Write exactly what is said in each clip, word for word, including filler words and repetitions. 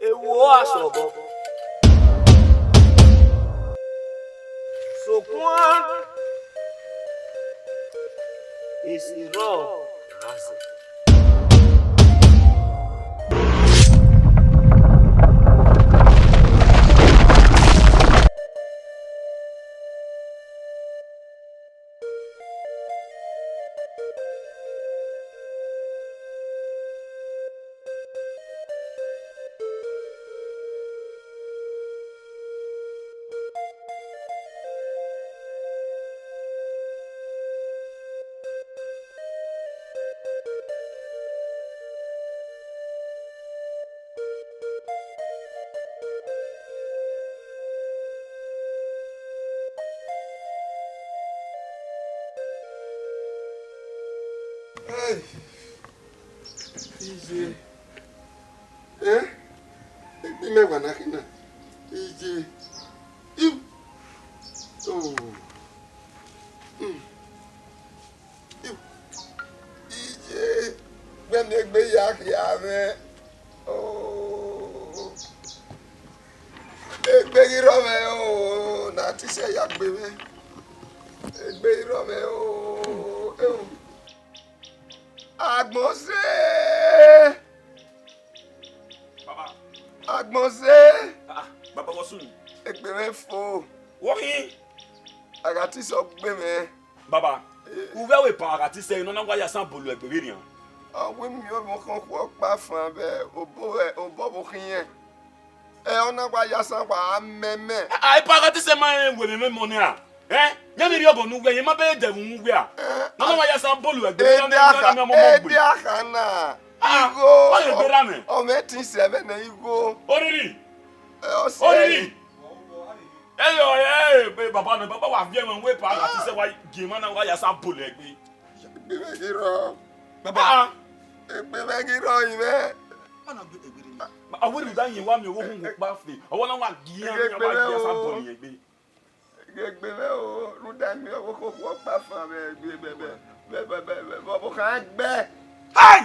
Ewu ọre asọbọ. Sokpan, esi rrọọ ra zẹ. Hey, iye. Eh? Egbe mẹ wa na khin na. Iye. Iu. Oh. Mm. Iu. Iye. Vbene egbe ya khia mwẹ. Oh. Egbe ghi rrọọ mwẹ o, ne artist ya gbe mwẹ. Egbe ghi rrọọ mwẹ o. Ewu. Agbọn ze. Baba. Agbọn ze. Ah, baba, wọ sunu? Egbe mwẹ fo. Wọ khin? Artist ọ gbe mwẹ. Baba, u vbe wẹ pa artist ẹre ne ọ na wa ya asan bolo egbe vberriọ. Ọ wẹ miẹn ọmọ khọkhọ ọkpa fan vbe obọ, obọ vbe okhiẹn. Ẹ, ọ na wa ya asan wa mẹ mẹ. A, a, pa artist ma rẹn wẹ mẹ mọ nia. Ẹ, yan ni rhie ọgọ ne uwẹ, yan ma bẹghe dẹvun uwẹ a. Ẹ, ne ọ na wa ya asan bolo egbe, ne ọ na, ne ọ na miẹn ọmọ egbe. Ede akha na. Ah, igho, ọ ye gbe ra mẹ. Ọ mwẹ tin sẹ vbe nẹ igho. Oriri. Ẹ, ọ sẹ. Oriri. Ẹ yọ, ẹ, ẹ, baba nọ, baba wa viẹ mwẹ, wẹ pa artist wa gie emwa na wa ya asan bolo egbe. Egbe mwẹ ghi rrọọ. Baba. Ah. Egbe mwẹ ghi rrọọ, ivẹ. Ọna gbe egbe rre. Ọwẹ rhunmwuda yin wa miẹn ọvbokhan uwu ọkpa fe. Ọwọ na wa gie iran, iran wa gie asan bolo egbe. Egbe mwẹ o, rhunmwuda miẹn ọvbokhan uwu ọkpa fan vbe, vbe, vbe ọvbokhan gbẹ. Hai!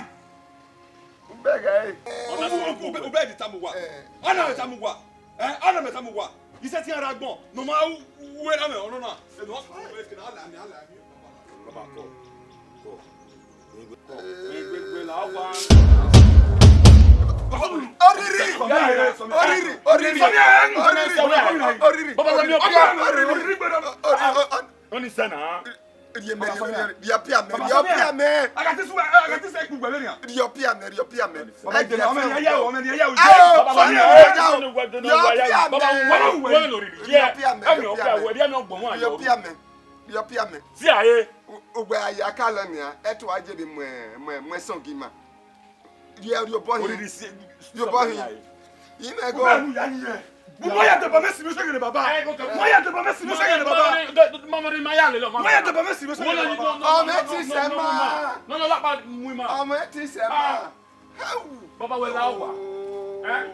Ugbẹghe ẹre. Ọna sọ, u bẹ, u bẹ, u bẹ di tama uwa. Eh. Ọna mẹ tama uwa. Eh, ọna mẹ tama uwa. Isẹ tian rre agbọn, ne ọ ma ru erha mwẹ ọnọna. Eno, ọ sọ, ọ sọ, ala mi, ala mi. Baba, kọ, kọ. Egbe, egbe la wa. Oriri! Oriri! Oriri! Oriri! Baba, sọ mi ọpia. Oriri! Oriri! Oriri! Ọni sẹ na. Rhie mẹ, rhie, rhie, rhie ọpia mẹ, rhie ọpia mẹ. Agati su, agati sẹ ikpugbe vbe nian. Rhie ọpia mẹ, rhie ọpia mẹ. Ọmọ ẹdẹ, ọmọ ẹdẹ, ọmọ ẹdẹ, ọmọ ẹdẹ. Ayo, baba, sọ mi, rhie ọpia mẹ. Rhie ọpia mẹ, rhie ọpia mẹ. Rhie ọpia mẹ, rhie ọpia mẹ. Si aye. U-, ugbẹ a ya ka lọ nia, ẹ tue a je vbe mu, mu, mu ẹsọn gi ima. Rhie, rhie obọ hin. Oriri si, rhie obọ hin. Imẹ go. Ugbẹ nu ya yin. Bu mọ ya deba mẹ si mẹ sẹgẹrẹ baba. Mọ ya deba mẹ si mẹ sẹgẹrẹ baba. Mama ni ma ya le lọ. Mọ ya deba mẹ si mẹ sẹgẹrẹ baba. Ọmọ ẹ ti sẹ ma. No, no, lapa mu ima. Ọmọ ẹ ti sẹ ma. Baba wẹ la wa. Eh?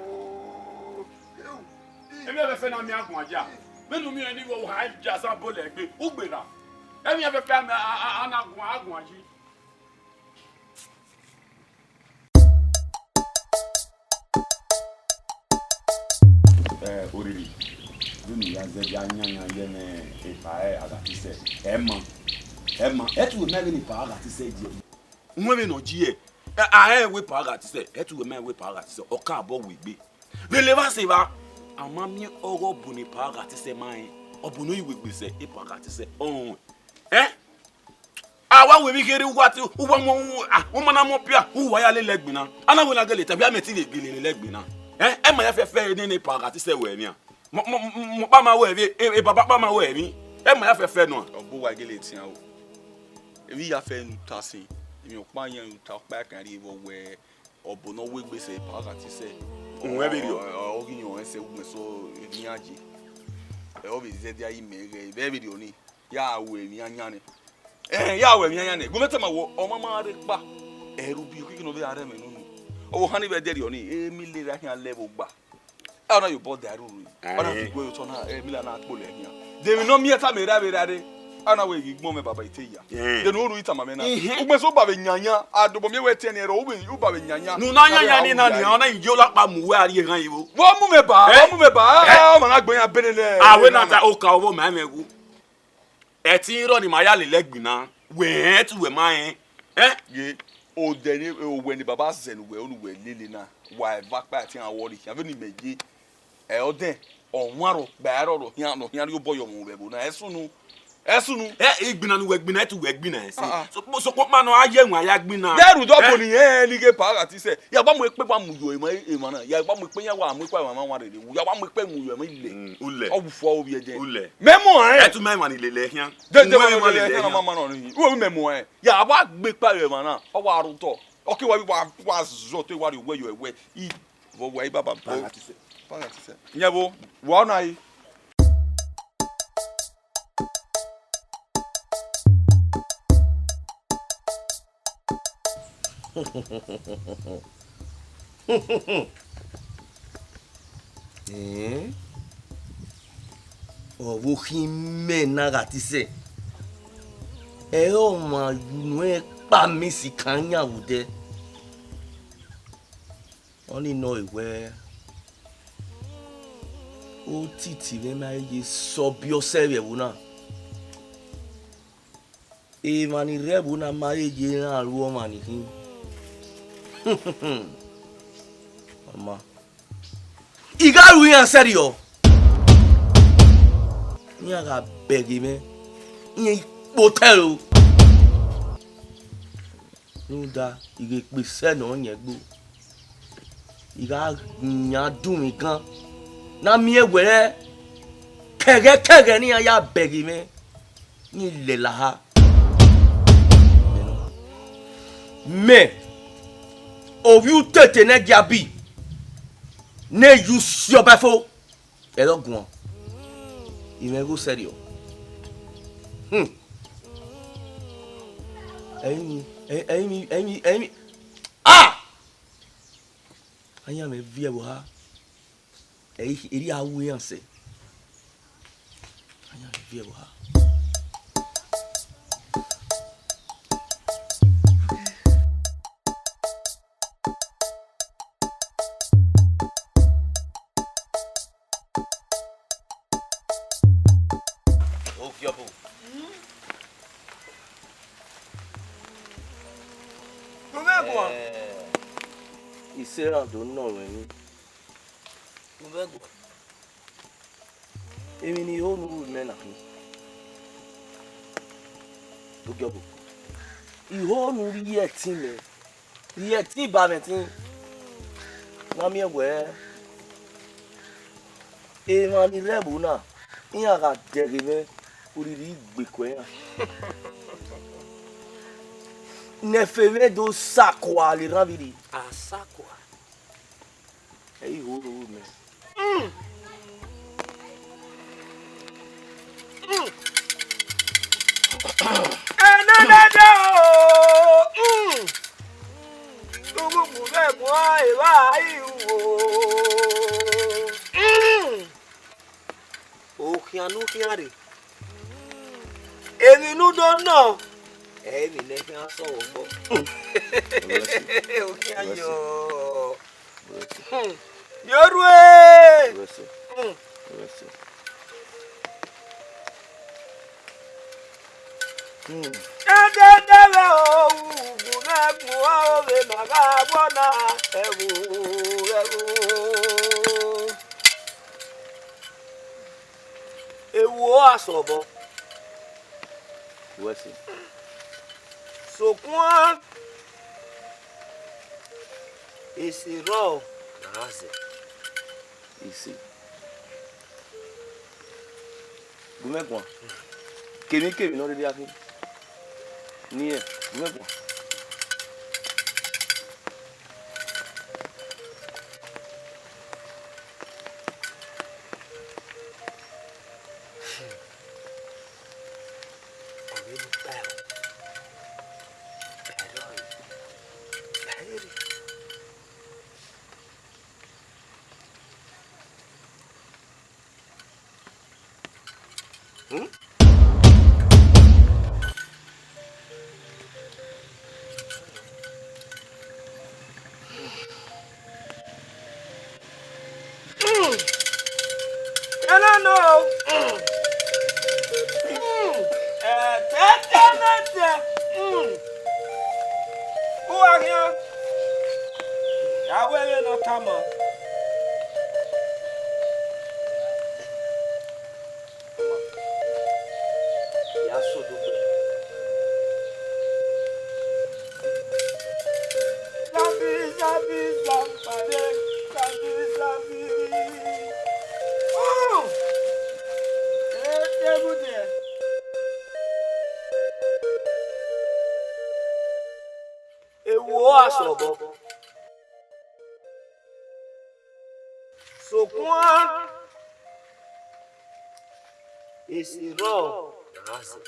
Emi ẹfẹfẹ na mi aguan ya. Mẹnu mi ni wo ha ja sa bọlẹ gbe. Ugbera. Emi ẹfẹfẹ a, a, a na guan aguan yi. Eh, Oriri, vbene u ya zẹdẹ a yanyan ye ẹmwẹ epa ẹre Aghatisẹ, ẹ ma, ẹ ma, ẹ tu wẹ ma vbene epa Aghatisẹ ye. Wẹ vbene ọ ye, a rẹn wẹ epa Aghatisẹ, ẹ tu wẹ ma wẹ epa Aghatisẹ, ọ ka obọ wẹ egbe. Vbe levba sẹ evba, a ma miẹn ọghe ọbo ne epa Aghatisẹ ma rẹn, ọbo ne ọ i wẹ egbe sẹ epa Aghatisẹ, ọ rẹn. Eh? A wa wẹ emwi kherhe, uwa te, uwa mu, a, u ma na mu ọpia, uwa ya lele ẹgbin na. A na wẹ na gele ta, vbe a mẹ te vbe gele lele ẹgbin na. Eh, ẹ ma ya fẹfẹ nene epa Aghatisẹ wẹ emwi a. Mọ, mọ, mọ, mọ kpa ma wẹ emwi, e, e baba kpa ma wẹ emwi. Ẹ ma ya fẹfẹ nọ. Ọ bu uwa gele tian o. Emwi ya fẹ ne u ta sin. Emwi ọkpa yan u ta ọkpa kan rhie vbọ wẹ ọbo ne ọ wegbe sẹ epa Aghatisẹ. Uhun, ẹ vbe rriọ. Ọ, ọ, ọ ghi yan ọnrẹn sẹ ugbẹn so emwi iran ye. Ẹ, ọ vbe zẹdẹ a i mẹ ghẹ, vbe ẹ vbe rriọ ni. Ya ru emwi iran yan nẹ. Ẹhẹn, ya ru emwi iran yan nẹ. Gu mẹ tama wẹ, ọ ma ma rre kpa. Ẹre ubi okiekie ne ọ vbe ra rẹ mwẹ nunu. Ọvbokhan ni vbe ẹdẹrriọ ni, emila erha khian lẹ vbe ogba. Ẹ, ọ na ye obọ da ẹre uru. Ọ na fi gue otọ na, emila na kpolo ẹre khian. De emwi ne ọ miẹn tama erha vbe ra rre. Ana wẹ ghi gbọn mẹ baba ite ya. Eh. Then unu itama mẹ na. Mhm. Ugbẹn so ba vbe yanyan, adobọ miẹn wẹ tiẹn ni ẹrọ, u ba vbe yanyan. Nu na yanyan ni na ni, ọna yi yo la kpa mu wẹ a rhie ghan yi vbo. Vbọ mu mẹ ba, vbọ mu mẹ ba. Eh. Ah, ọmwa na gbẹn ya bene nẹ. A wẹ na ta oka ọvbọ ma mwẹ wu. Ẹtin rọ ne ima ya lele ẹgbin na, wẹ rẹn te uwẹ ma rẹn. Eh? Ye, odẹ ne owẹ ne baba zẹ ne uwẹ, unu wẹ lele na, wa eva kpa ẹtin a wọrọ ikhian, vbene imẹ ye. Ẹ, ọdẹn, ọmwa rọ gba ẹrọ rọ hian, nọ hian rhie obọ yọ mwẹ vbe ẹvbo na, ẹ sunu, ẹ sunu. Ẹ, igbinna ne uwẹ gbinna, ẹ te uwẹ gbinna ẹse. Ah, ah. Sokpan, sokpan ọkpa nọ a ye ẹwaẹn ya gbinna. Dẹrhu dọbọ. Eh? Ni ẹ, ni ghe pa gha ti sẹ. Ya gba mu ekpe gba mu yo emwa, emwa na. Ya gba mu ekpe yan wa mu ekpa emwa wa rere. Ya gba mu ekpe mu yo emwa ilẹ. Mm, ulẹ. Ọ wu fua ovbi ẹdẹ. Ulẹ. Mẹ mu ẹn. Ẹ tu mẹ emwa ni lele khian. Dede. Uwẹ emwa ni lele khian, khian. Ma ma nọ ni. Uwẹ mẹ mu ẹn. Ya wa gbe ekpa emwa na. Ọ wa ru otọ. Ọ ke wa, wa, wa zọ te wa rhie uwẹ yọ ẹwẹ. I, vbọ wẹ i baba. Pa gha ti sẹ. Pa gha ti sẹ. Nyẹ vbo, wa ọna yi. Ẹn? Ọ vbe okhin mẹ na gha ti sẹ. Ẹ i re ọmwa unu ẹn kpa mẹ isi kan yan vbe odẹ. Ọnii nọ wẹẹ, otiti mwẹ ma ye sẹ ọbiọsẹ vbe ẹvbo na. Emwa ni rre ẹvbo na ma he ye iran ru ọmwa ni khin. Ọ ma. I gha ru iran sẹrriọ. Iran gha bẹghe mwẹ, iran i kpotẹ ro. Rhunmwuda, I ghe kpe sẹ ne ọ yẹn gbe. I gha yan dunmwu igan, ne a miẹn wẹẹ kẹghẹkẹghẹ ne iran ya bẹghe mwẹ, ne I lẹla ha. Mẹ, ovbi utete ne ẹgiabi, ne yu si ọba fo. Ẹre ọ guan, I mwẹ igho sẹrriọ. Hmm. Ẹrinmwi, ẹrinmwi, ẹrinmwi, ẹrinmwi. Ah! Ayan mwẹ viẹ vbe oha. Ẹ i, erriọ a ru iran sẹ. Ayan mwẹ viẹ vbe oha. Ogiọbo. Ise ra do nọ ruẹ emwi. Emwi ne I ho ne u ru mẹ na khin. Ogiọbo. I ho ne u rhie ẹtin mẹ. Rhie ẹtin ba mwẹ ẹtin. Na miẹn wẹẹ, emwa ni rre ẹvbo na, iran gha dẹghe mwẹ, orhirhi gbe kue iran. Ne ẹfe mwẹ do sakua le erhan vbirri. A sakua. Ẹ i ho ro mẹ. Mm. Mm. Enenene o. Mm. Ughugbu mwẹ mu evba i ru o. Mm. Okhian ne u khian rre. Emwi ne u do nọ, ẹ i re emwi ne ẹ khian sẹ ọvbokhan. Okhian yọ. Hmm. Ye orhu e. Hmm. Hmm. Ẹdẹdẹmwẹ o, ugbugbu mwẹ gu ọ vbe ma gha vbọ na, ẹvbo, ẹvbo. Ewu ọre a sẹ obọ. Wẹ sẹ. Sokpan, ese rrọọ ne a zẹ. Ese. Gu mwẹ guan. Kemwikemwi ne ọ rhirhi gha khin, ne irẹn, gu mwẹ guan. Hmm? Ẹna nọ o. Mm. Mm. Ẹtẹtẹmẹtẹ. Mm. Uwa khian. Ya wẹ vbene ọ tama. Ya sẹ odogbe. Zabi, zabi, zapare, zabi, zabi. Oh! Eh, eh, good there. Ewu ọre asẹ obọ. Sokpan, esi rrọọ ra zẹ.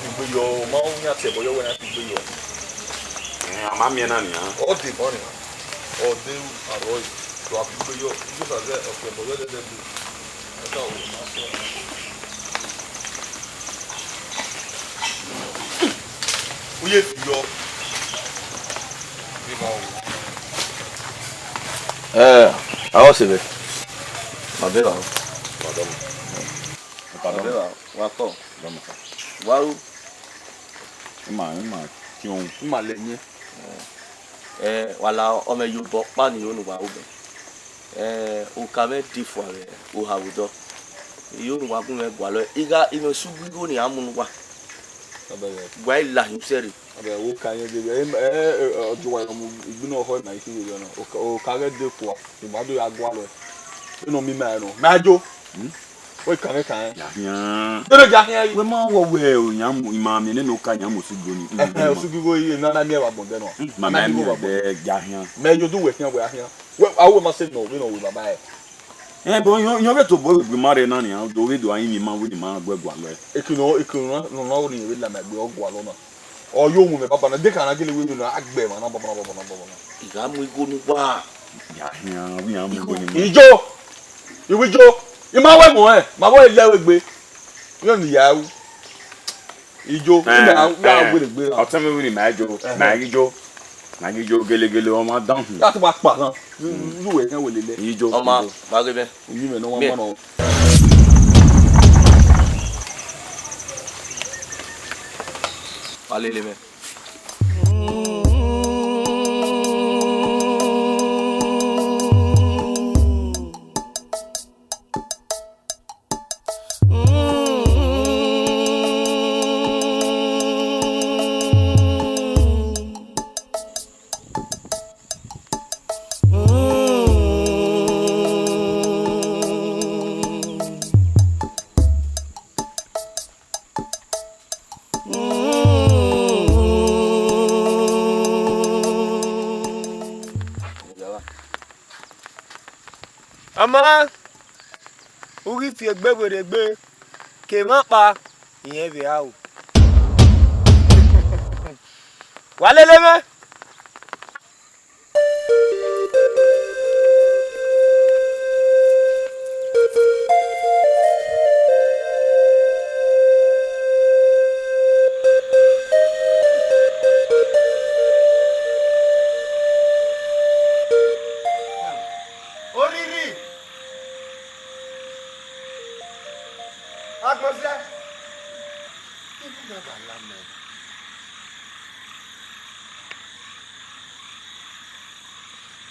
Igbe yọ, ọ ma ru yan tie ẹbọ yọ wẹ na tie igbe yọ. Ẹn, a ma miẹn na nian. Ọ dee emọ nian. Ọ dee ru arhọ ẹre. Do a tie igbe yọ. Igbe sa zẹ, ọ tie ẹbọ yọ dẹdẹgbe. Ọ ta wo, ọ ma sẹ. U ye fi yọ. Ẹ, a ho sẹ vbe. Ma bẹghe. Pardon. Pardon. Ma bẹghe, wa tọ. Pardon. Wa ru. Ima, ima, tiọn. Ima lẹ yẹn. Ẹ, wa la ọmọ Ẹyobọ ọkpa ni ro ne uwa ru bẹ. Ẹ, oka mwẹ de fua vbe oha vbe odọ. Iyo ne uwa gu mwẹ gualọ, igha imẹ sugbe igho ne iran mu ne uwa. Wa i la hin usẹ rre. Abẹ wo ka yẹn dede, ẹ, ẹ, ẹ, ọ jọ wa mu igbinu ọhọ na i khin vberriọ nọ. Oka, oka ghẹ de fua, ima do ya gualọ. Eno mi ma nọ. Ma jo. Hmm? Wẹ kanrẹ kanrẹ. Ya khian. Dede ya khian yi. Wẹ ma wọ wẹ o, yan mu, ima miẹn nene oka yan mu osugi oni. Ẹhẹn, osugi igho yi, na na miẹn vbe agbọn dẹ nọ. Hmm, ma na miẹn vbe agbọn dẹ ya khian. Mẹ yo du wẹ khian, wẹ a khian. Wẹ, a wẹ ma sẹ nọ, wẹ nọ wẹ baba ẹ. Ẹ, bro, yọ, yọ vbe tobọ egbe ma rre na nian, do vbe do a yin ima wẹ ne ima gu ẹre gualọ ẹre. Ekene, ekene na, na, na, ọ ni vbe la ma egbe ọ gualọ na. Ọ yo mu mẹ baba na, de ka na gele wẹ na, a gbe ma na baba na, baba na, baba na. I gha mu igho ne uwa. Ya khian, wẹ iran mu igho ni ma. Ijo! Iwẹ ijo! I ma wẹ mu ẹn, ma wẹ lẹ wẹ egbe. Yọ ni ya ru. Ijo, eh, ina, na, eh, wele gbe na. Ọtẹn mwẹ wẹ ne ima jo, eh, ma ghi jo, ma ghi jo gelegele, ọ ma dan hun. Ya tẹ wa kpa na. Yu, yu wẹ kẹ wele lẹ. Ijo. Ọma, ijo. Ma ghe mẹ. Uyi mẹ ne ọ wa ma nọ. Wa lele mẹ. Ama, u ghi fi egbe werriegbe, ke emwa ọkpa, irẹn vbe aro. Wa lele mwẹ. Oriri! Agbọn zẹ! Ibi na gha la mẹ.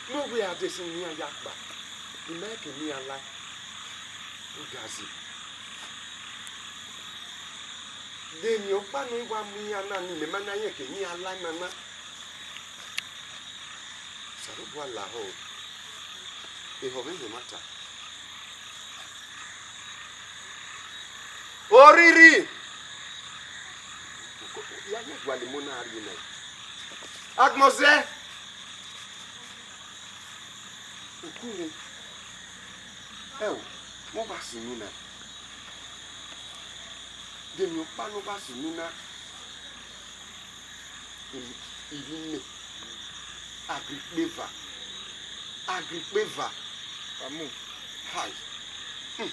Ne ovbi adesẹ ne iran ya kpa, ne ima ke ne iran la, udazi. De emwi ọkpa ne ọ wa mu iran na ni, mẹ ma na rẹn ke ne iran la nana. Osanobua lahọ o, ehọ vbe ẹmwata. Oriri! Ya ye gualọ emo na rrie nẹ. Agbọn zẹ! Ukunmwu. Ẹo, vbọ wa sunu na? Demi ọkpa ne ọ gha sunu na, ivbi imẹ, Agrikpeva, Agrikpeva. Kamu. Hai. Hmm.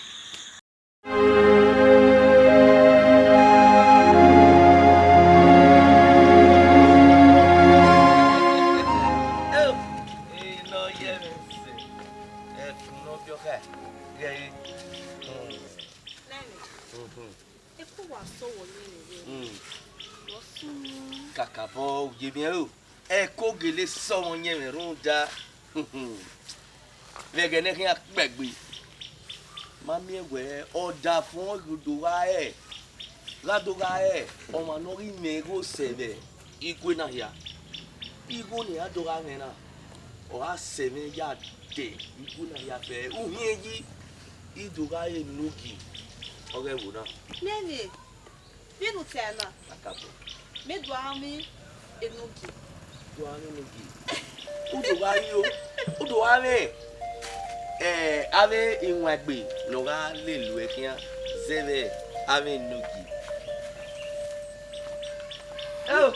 Ẹ, ẹ, nọ yẹ vbe sẹ, ẹkun ne ọ viọ kha, ghẹ re. Hmm. Nene. Mhm. Ẹko wa sẹ ọmọ yẹn vbe. Hmm. Wọ sunu. Kakabọ, u ye miẹn o. Ẹko gele sẹ ọmọ yẹn vbe rhunmwuda vbe ẹghẹ ne ẹ khian kpẹgbe. Ma miẹn wẹẹ ọdafẹn ọghe do gha rẹ, gha do gha rẹ ọmwa ne ọ ghi mwẹ igho sẹ vbe igue na hia. Igho ne a do gha mwẹ na, ọ gha sẹ mwẹ ya dẹ igue na hia vbe uhiẹn yi. I do gha re enogie ọghe ẹvbo na. Nene, vbene u tie na, Kakabọ. Mẹ do gha mwẹ enogie. Do gha mwẹ enogie. U do gha re o, u do gha mwẹ, eh, avbe iwangbe ne ọ gha lele uẹ khian zẹ vbe avbe enogie. Oh.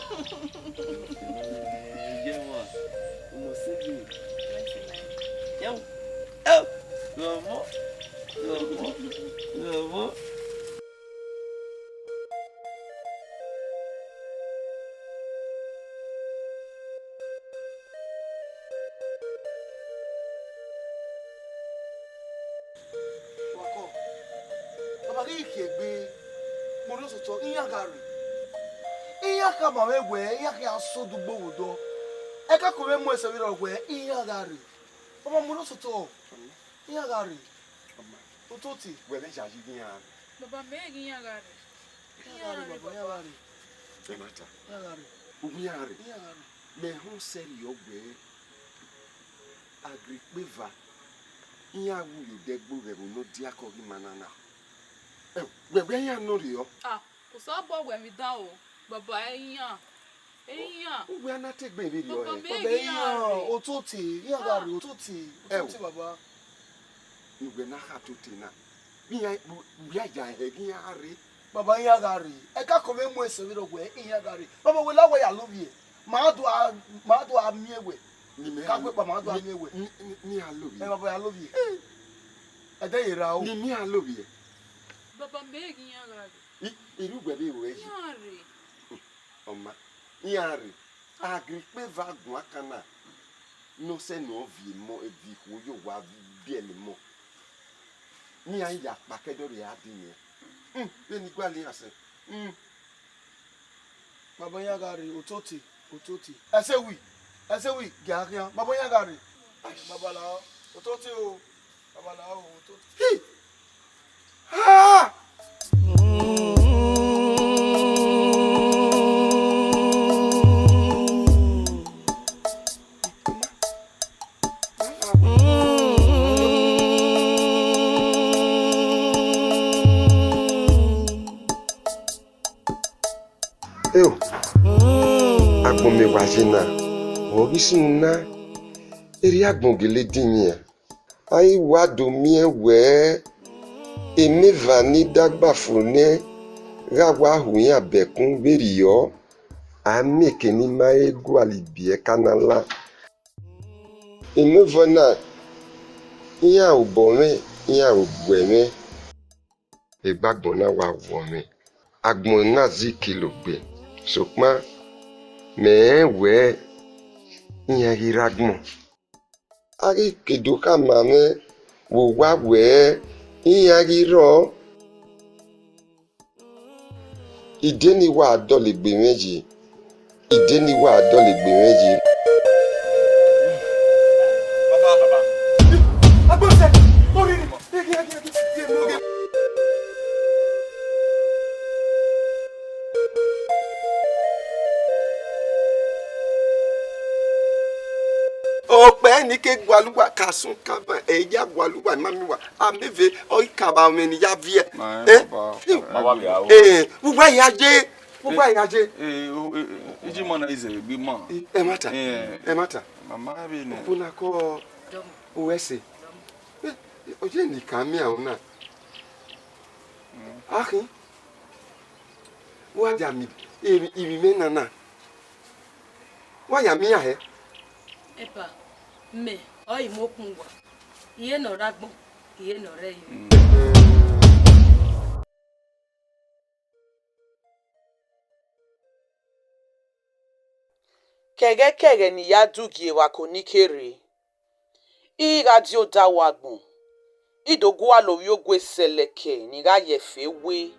Yeah, man. You must sing it. Yeah. Oh. Lọmọ, lọmọ, lọmọ. Wakọ, baba ghi khian egbe, mu rre osotọ, iran gha rre. Iran khama mwẹ wẹẹ, iran khian sẹ odugbo vbe odọ. Ẹkẹko mwẹ mu ẹsẹ vberriọ wẹẹ, iran gha rre. Baba, mu rre osotọ, iran gha rre. Ototi. Wẹ vbe yayi ghi iran rre. Baba, mẹ ghi iran gha rre. Iran gha rre, baba, iran gha rre. Ẹ ma ta. Iran gha rre. Uwu iran gha rre. Iran gha rre. Mẹ họn sẹrriọ wẹẹ, Agrikpeva, iran wu ye odẹ gbe vbe ẹvbo ne ọ diakọ ghi ma na na. Ẹ, wẹ wẹ iran nọ rriọ? Ah, Osanobua wẹ emwi dan o, baba, ẹ iran, ẹ iran. Uwẹ a na te egbe vberriọ hẹ? Baba, ẹ iran, Ototi, iran gha rre, Ototi, Ototi, baba. Uwẹ na kha tota na, iran, u ya ya hẹ ghi iran rre. Baba, iran gha rre. Ẹkẹko mwẹ mu ẹsẹ vberriọ wẹẹ, iran gha rre. Baba, wẹ la wẹ ya lovbiẹ. Ma do a, ma do a miẹn wẹ. Ka gbe kpa, ma do a miẹn wẹ. Ni, ni, ni a lovbiẹ. Ẹ, baba, ya lovbiẹ. Ẹdẹ ye ra o. Ni, ni a lovbiẹ. Baba, mẹ ghi iran gha rre. I, irhu wẹ vbe ru ẹre yi. Iran rre. Ọ ma, iran rre. Agrikpeva guan kan na, ne ọ sẹ ne ọ viọ emọ, viọ ikhuo ye owa, biẹlẹ emọ. Ne iran ya kpa kẹdẹ rhie a din nian. Hmm, vbene I gualọ iran sẹ. Hmm. Baba, iran gha rre, Ototi, Ototi. Ẹse wi, ẹse wi, gie a khian. Baba, iran gha rre. Babalao, Ototi o. Babalao, Ototi. Hi! Ah! Eo, agbọn mẹ wa ye na, ọ ghi sunu na, erriọ agbọn gele din yan. A ghi wa do miẹn wẹẹ, emeva ni dagba fo nẹ gha wa hu iran bẹkun vberriọ, a miẹn eke ne ima he gualọ ibiẹka na la. Emeva na, iran ru obọ mwẹ, iran ru oguẹ mwẹ. Egbe agbọn na wa vuọn mwẹ, agbọn na zẹ ikilo gbe, sokpan mẹ rẹn wẹẹ iran ghi rre agbọn. A ghi ke do khama mwẹ vbe owa wẹẹ iran ghi rrọọ. Ide ne I wa dọlegbe mwẹ yi, ide ne I wa dọlegbe mwẹ yi. Okpẹ ni ke gualọ uwa ka sun ka ban, ẹ ya gualọ uwa, ma miẹn uwa, a mẹ vbe ọ i ka vba mwẹ ne I ya viẹ. Ma rẹn, baba, ma rẹn. Eh, uwa ya ye, uwa ya ye. Eh, o, eh, eh, iji ma na izẹ vbe egbe ma. Eh, ẹ ma ta, ẹ ma ta. Mama vbe nẹ. Okpona kọ, o ẹse. Eh, ọ ye ne I ka miẹn aro na. Mm. Akhin. Wa ya mi, emwi, emwi mwẹ na na. Wa ya miẹn hẹ? Epa, mẹ, ọ i mu okun uwa. Iye ne ọ rre agbọn, iye ne ọ rre ẹre. Kẹghẹkẹghẹ ne I ya du gie evba ko nike rre, I gha die odaro agbọn, I do gualọ ovbi ogue sẹlẹkẹ ne I gha ye ẹfe we.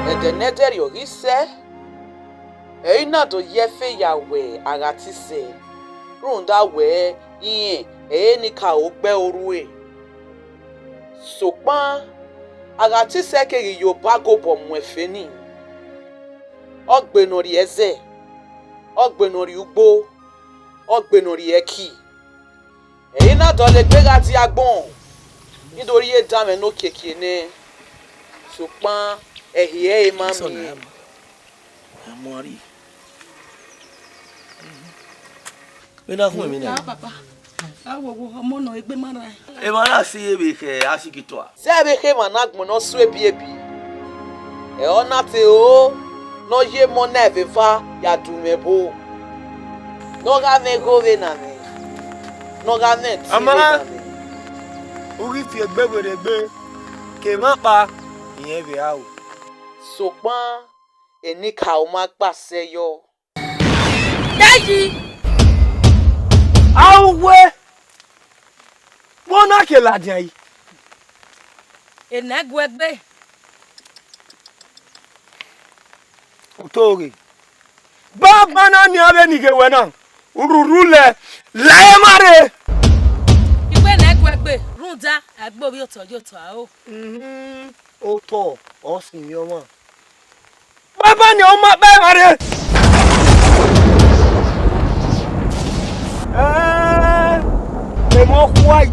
Ẹdẹ ne ẹdẹrriọ ghi sẹ, ẹ i na do ye ẹfe ya wẹ Aghatisẹ, rhunmwuda wẹ irẹn ẹre ne I ka ho gbe ẹre orhue. Sokpan, Aghatisẹ keghi ye obọ agobọ mu ẹfe nii. Ọ gbe ne ọ rhie ẹzẹ, ọ gbe ne ọ rhie ugbo, ọ gbe ne ọ rhie ẹki. Ẹ i na dọlegbe gha die agbọn, I do rhie danmwẹ ne okiekie nẹ, sokpan, ẹhi ẹre ma miẹn. Vbe na khuẹn emwi na? Ah, papa. A wo wo, ọmọ nọ egbe ma rae. Emwa na si vbe khẹ asikitọa. Zẹ vbe khẹ emwa ne agbọn ne ọ su ebiebi. Ẹ ọ na te ro ne ọ ye emọ na ẹvbo eva ya du mwẹ ẹbo. Ne ọ gha mwẹ igho vbe na mwẹ, ne ọ gha mwẹ ẹtin vbe na mwẹ. U ghi fi egbe werriegbe, ke emwa ọkpa, irẹn vbe aro. Sokpan, enikaro ma gba sẹ yọ. Dayi! Awe! Vbọ na ke ladian yi? Enẹ gu egbe. Utoghe. Banbanna nian vbene I ghe wẹ na, urhurhu lẹ, la emwa rre. I wẹ ne gu egbe, rhunmwuda a gbe ovbi otọ ye otọ aro. Mhm. Otọ, ọ sinmwi ọmwa. Baba ni ọ ma kpẹ evba rre. Ẹẹn, emọ khua yi.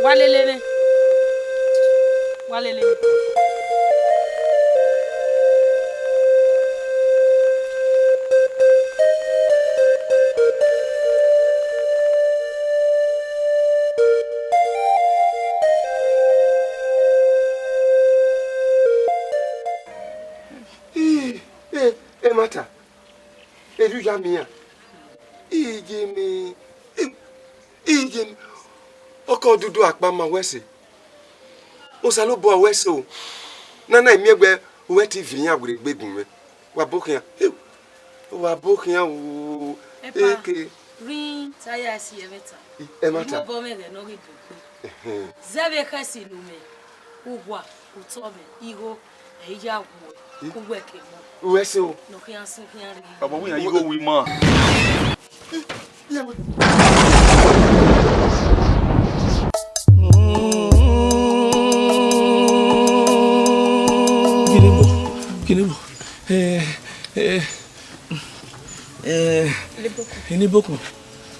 Wa lele mwẹ. Wa lele mwẹ. Ii, e, ẹmwata, erriọ u ya miẹn iran. Iye mẹ, iye mẹ, ọkọ dudu akpa ma wẹ ẹse. Osanobua wẹ ẹse o, ne a na miẹn wẹ uwẹ te viọ iran werriegbe gun mwẹ. Wa bo khian, wa bo khian o. Epa, eke. Rhin te a ya si ẹmwata. Ẹmwata. Obọ mwẹ ghẹ ne ọ ghi do gbe. Ẹhẹn. Zẹ vbe khẹ ẹse ne u mwẹ, uwa, otọ mwẹ, igho, ẹ i ya wuẹ, ku wẹ ke mọ. Uwẹ ẹse o. Ne ọ khian sẹ khian rre. Baba, wẹ iran igho wi ma. Kinebo, kinebo. Eh, eh, eh, Inibokun.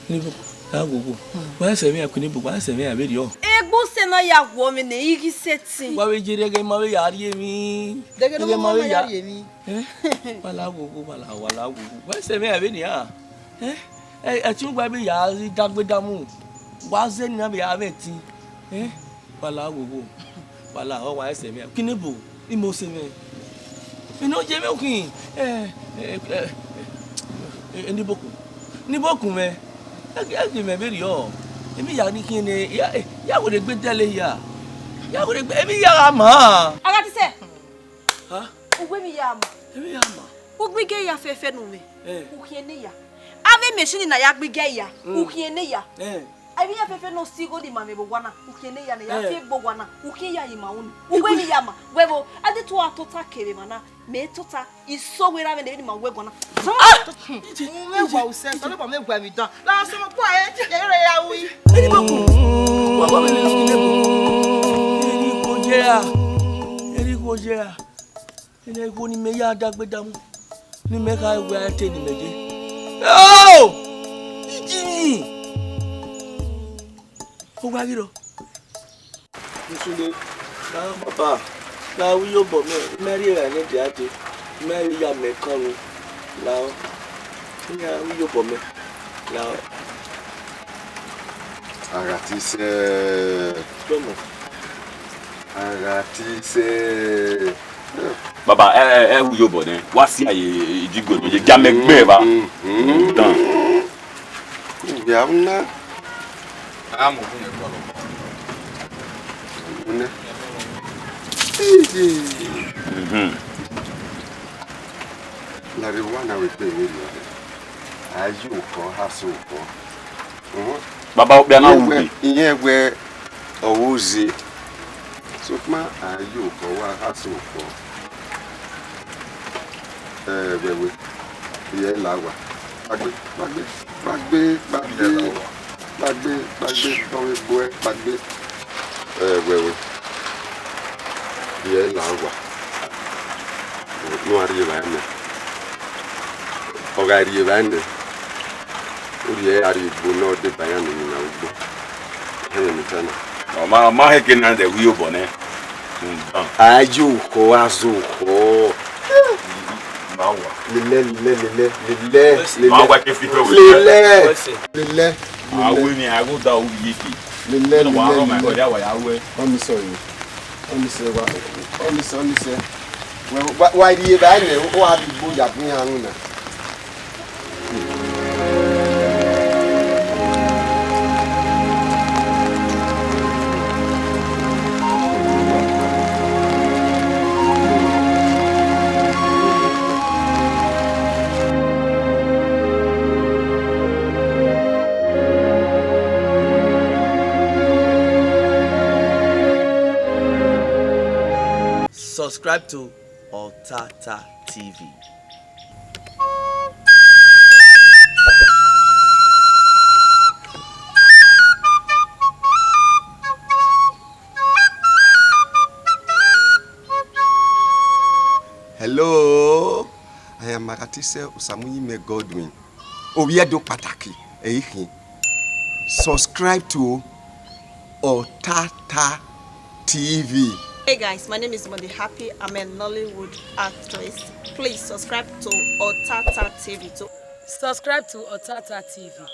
Inibokun. Wa sẹ mwẹ ya, Kinebo, wa sẹ mwẹ ya vberriọ. Egbe usẹ na ya wọ mwẹ ne I ghi sẹtin. Wa vbe ye rhie ẹghẹ ma vbe ya rhie emwi. Dẹghẹ ne ọmọ ma ya rhie emwi. Eh? Wa la ghogho, wa la, wa la ghogho. Wa sẹ mwẹ ya vbe nian. Eh? Ẹ, ẹtin uwa vbe ya dagbe damu. Wa zẹ ne iran vbe ya mwẹ ẹtin. Eh? Wa la ghogho. Wa la, ọ wa sẹ mwẹ. Kinebo, I mu sẹ mwẹ. Inu ye mwẹ ukhin. Eh, eh, eh, eh, Inibokun. Inibokun mwẹ. Ẹ, ẹ ghi mwẹ vberriọ. Emwi ya ni khian nẹ, ya, ya werriegbe dẹle hia. Ya werriegbe, emwi ya gha ma. Aghatisẹ. Ha? U wẹ emwi ya ma. Emwi ya ma. U gbe igẹ ya fẹfẹ ne u mwẹ. Eh. U khian ne ya. Avbe machine na ya gbe igẹ ya. Mm. U khian ne ya. Eh. Avbe iran fẹfẹ ne ọ si igho ne ima mwẹ vbe owa na, u khian ne ya ne ya fi egbe owa na, u khian ya ye ima unu. Uwẹ ni ya ma, wẹ vbo, a de tu a tota kevbe emwa na, mẹ tota, iso wẹ ra vbe ne emwi ne ima wẹ guan na. Mwẹ wa usẹ, sọ lobọ mwẹ gua emwi dan. La sọ mo kua e, ye re ya wi. Eni boko. Wa wa me ni kine bo. Eni ko je a. Eni ko je a. Eni ko ni me ya dagbe damu. Ni me kha wẹ a te ni me je. Oh! Ijimi. Ko wa giro. Nsule, la baba, la wi obọ mẹ, mẹ rhie ra ne dia de, mẹ rhie ya mẹ kan ru, la ọ, mẹ ya wi obọ mẹ, la ọ. A gha ti sẹ. Dọmọ. A gha ti sẹ. Baba, ẹ, ẹ, ẹ wi obọ nẹ, wa si a ye idigbo nọ, ye gia mẹ gbe evba. Mm, mm. Dan. Ugbia una. A mu gun ẹkọ lọ. Una. Ije. Mhm. La rre wa na wẹ gbe vberriọ. A ye okọ, a sẹ okọ. Mhm. Baba, okpia na wu gbe. Iyẹn wẹ ọ wo ze. Sokpan a ye okọ, wa a sẹ okọ. Ẹ, wẹwẹ, iyẹn la wa. Kpagbe, kpagbe, kpagbe, kpagbe, kpagbe, kpagbe, tọ vbe gbe uẹ, kpagbe. Ẹ, wẹwẹ, iyẹn la wa. Ne uwa rhie evbare nẹ. Ọ gha rhie evbare nẹ, u rhie ẹre gha rrie egbe ne ọ deba iran ne emwi na ugbo. Ẹmwẹ ne I ta na. Ọ ma, ọ ma heke na dẹ wi obọ nẹ. Rhunmwuda. A ye okọ, a zẹ okọ. Ma wa. Lelẹ, lelẹ, lelẹ, lelẹ, lelẹ. Ma wa ke fi fẹ wẹ. Lelẹ, lelẹ. A wẹ ni a gho da u ye ke. Lelẹ, lelẹ, lelẹ. Wa rọ ma ko ya wa ya wẹ. Ọni sẹ ọni. Ọni sẹ wa. Ọni sẹ, ọni sẹ. Wẹ, wa, wa rhie evbare nẹ, u wa rhie igbo ya bu iran ru na. Subscribe to Otata T V. Hello, I am Magatise Osamuyi Godwin. Ovbi Ẹdo kpataki, ẹ i khin. Subscribe to Otata T V. Hey guys, my name is Monday Happy. I'm a Nollywood actress. Please subscribe to Otata T V too. Subscribe to Otata T V.